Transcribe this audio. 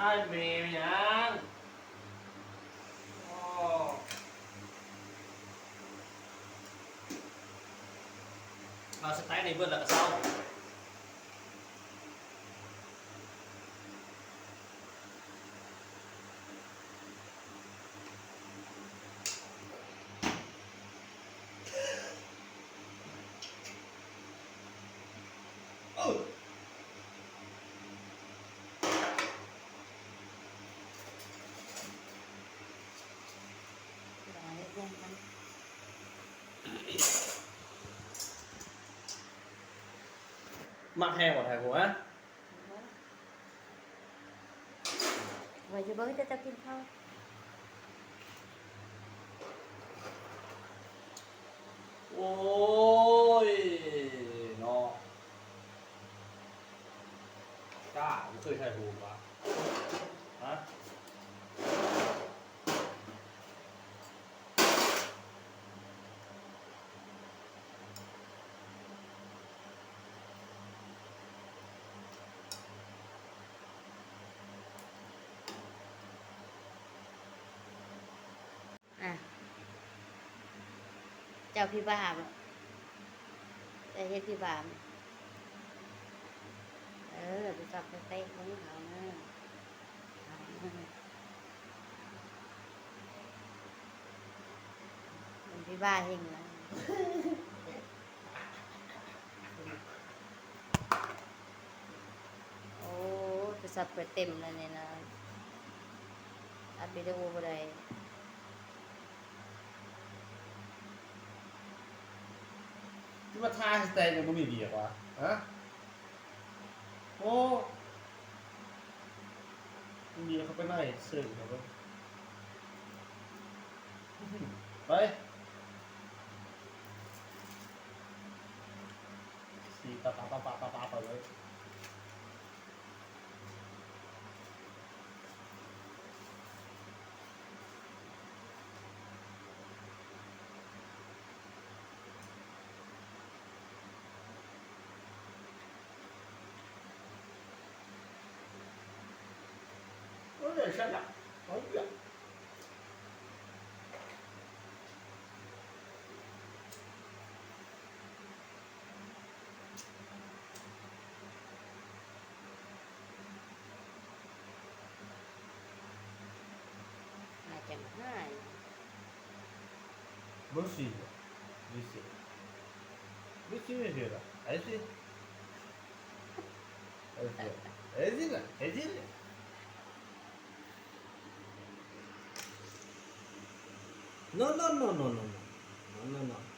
ອ້າຍແມ່ຫຍັງ? ໂອ້ ມາສະໄຕນີ້ເບິດແລ້ວກໍເຊົາ. ມັກແຮງບໍ່ ໄທຫົວ? ວ່າຢູ່ເບິ່ງແຕ່ເຈົ້າກິນເຂົ້າ. ໂອ້ຍເນາະ ກ້າບໍ່ເຄີຍຖ່າຍຮູບຫວາ? ຮະ? ອ່ະ ເຈົ້າຜີບ້າບໍ? ເຈົ້າເຮັດຜີບ້າບໍ? ເອີ ໄປຊອກໄປເຕະເບິ່ງເຂົາເດີ. ມັນພິບາເຮັງນະ. ໂອ້ ໂທລະສັບຂ້ອຍເຕັມແລ້ວນີ້ນະ ອັດວິດີໂອບໍ່ໄດ້. ຄືວ່າຖ້າໃຫ້ແຕກຍັງບໍ່ມີວຽກວະ ຮະ? ໂອ້ ເມຍເຂົາໄປໄລ່ເຊິ່ງເຂົາເບິ່ງ ໄປ ສີປະປະປະປະປະໄປເລີຍ. ອາດຈະຫາຍ. ເບິ່ງຊິ ເບິ່ງຊິ ເບິ່ງຊິ ເບິ່ງຊິ ເບິ່ງຊິ ເບິ່ງຊິ ເບິ່ງຊິ ເບິ່ງຊິ ເບິ່ງຊິ No, no, no, no, no, no. No, no, no.